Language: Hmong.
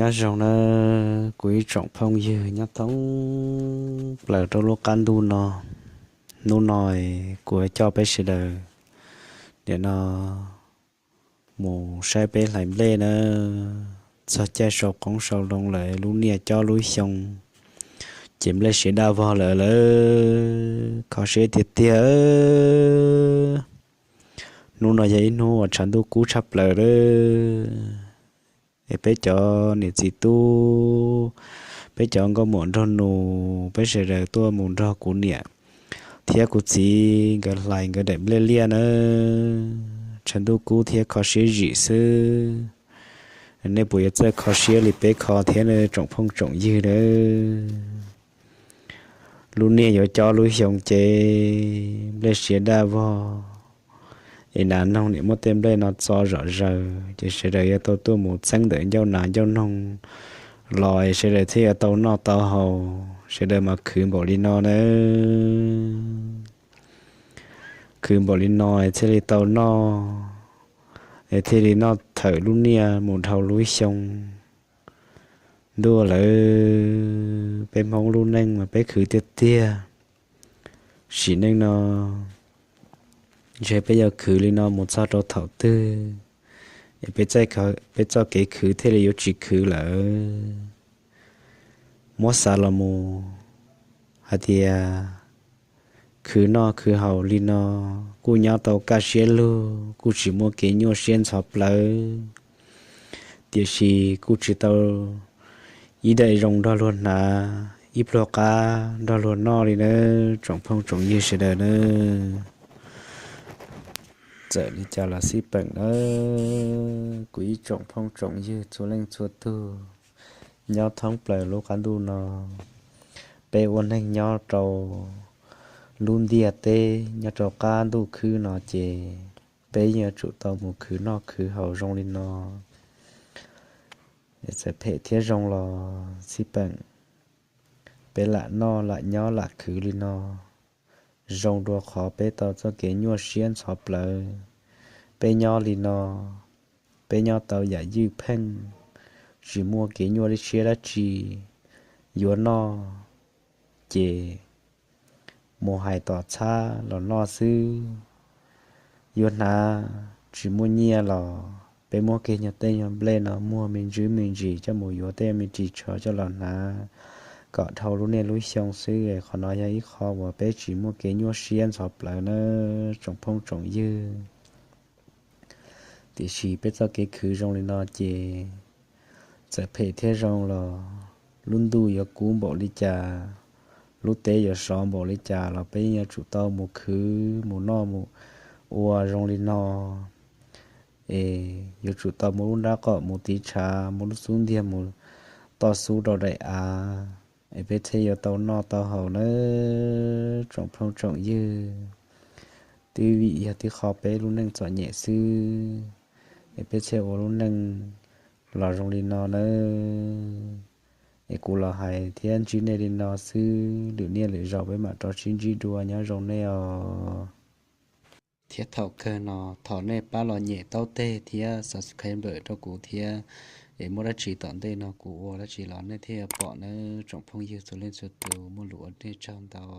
Nyob zoo nawb kuv ib tsoom phooj ywg nyob thoob plaws rau lub qab ntuj no. Hnub no kuv coj peb sawv daws nim no mus saib peb hlais nplej nawb. Txog caij sau qoob sau loo lawm, lub niaj cob lub xyoo, ces nplej siav daj vog lawm lawm, kho siab tiag tiag. Hnub no yog ib hnub uas tshav ntuj kub tshaj plaws lawm. Es peb cov niam txiv tub, peb cov nkauj muam nraug nus, peb sawv daws tuaj mus nrog kuv niam thiab kuv txiv nkawd hlais nkawd daim nplej liaj nawb. Tshav ntuj kub thiab kho siab zim xwb. Nej puas yuav txawj kho siab li peb kho thiab ne tsoom phooj tsoom ywg nawb? Lub niaj yuav cob lub xyoo ces nplej siav daj vog, es nas noog niam muab tej nplej no txo zom zaws ces sawv daws yuav tau tuaj mus txeeb ntawm ncauj nas ncauj noog los es sawv daws thiaj yuav tau noj tau haus. Sawv daws mas khwv npaum li no nawb. Khwv npaum li no es thiaj li tau noj, es thiaj li noj thawm lub niaj mus dhau lub xyoo. Ntuj lawm, peb Hmoob lub neej mas peb khwv tiag tiag. Sim neej no ntshe peb yuav khwv li no mus txog rau thaum twg, es peb txoj kev khwv thiaj li yuav tsis khwv lawm. Muab xav los mus hais tias khwv noj khwv haus li no kuj nyob tau kaj siab lug, kuj tsis muaj kev nyuaj siab ntxhov plawv, tiam sis kuj tsis tau ib daim zoo nrog luag hnav, ib pluag qab nrog luag noj li nawb tsoom phooj tsoom ywg sawv daws nawb. Txawm li cas los xij peem nawb kuv ib tsoom phooj tsoom ywg txhua leej txhua tug nyob thoob plaws lub qab ntuj no. Peb ua neeg nyob rau lub ntiaj teb nyob rau qab ntuj khwb no ces peb yeej yuav tsum tau mus khwv noj khwv haus zoo li no. Txawm phem thiab zoo los xij peem, peb lam noj lam nyob lam khwv li no zoo dua qhov peb tau txoj kev nyuaj siab ntxhov plawv. Peb nyob li no, peb nyob tau yam ywj pheej, tsis muaj kev nyuaj siab dab tsi. Yuav noj ces mus hais tom txhab los noj xwb. Yuav hnav tsis muaj nyiaj los peb muab kiag nyuag tej nyuag nplej no muag me ntsis me ntsis coj mus yuav tej me ris tsho coj los hnav kom dhau lub niaj lub xyoo xwb. Qhov no yog ib qho uas peb tsis muaj kev nyuaj siab ntxhov plawv nawb tsoom phooj tsoom ywg. Tiam sis peb txoj kev khwv zoo li no ces txawm phem thiab zoo los lub ntuj yuav kub npaum li cas, lub teb yuav sov npaum li cas los peb yeej yuav tsum tau mus khwv mus noj mus ua zoo li no. Es yuav tsum tau muab lub nrab qaum mus tiv tshav, muab lub xub ntiag mus toj xub rau daim av, es peb thiaj yuav tau noj tau haus nawb tsoom phooj tsoom ywg. Twb vim yog tib qho peb lub neej txom nyem xwb es peb thiaj ua lub neej los zoo li no nawb. Es kuv los hais thiab ntsib nej li no xwb, lwm niaj lwm zaus peb mam rov sib ntsib dua, nyob zoo nej os. Thiab thaum kawg no thov nej pab los nyem taub teg thiab subscribe rau kuv thiab, es muaj dab tsi tom ntej no kuv ua dab tsi los nej thiaj pom nawb tsoom phooj ywg txhua leej txhua tus. Muaj lus ua nej tsaug ntau.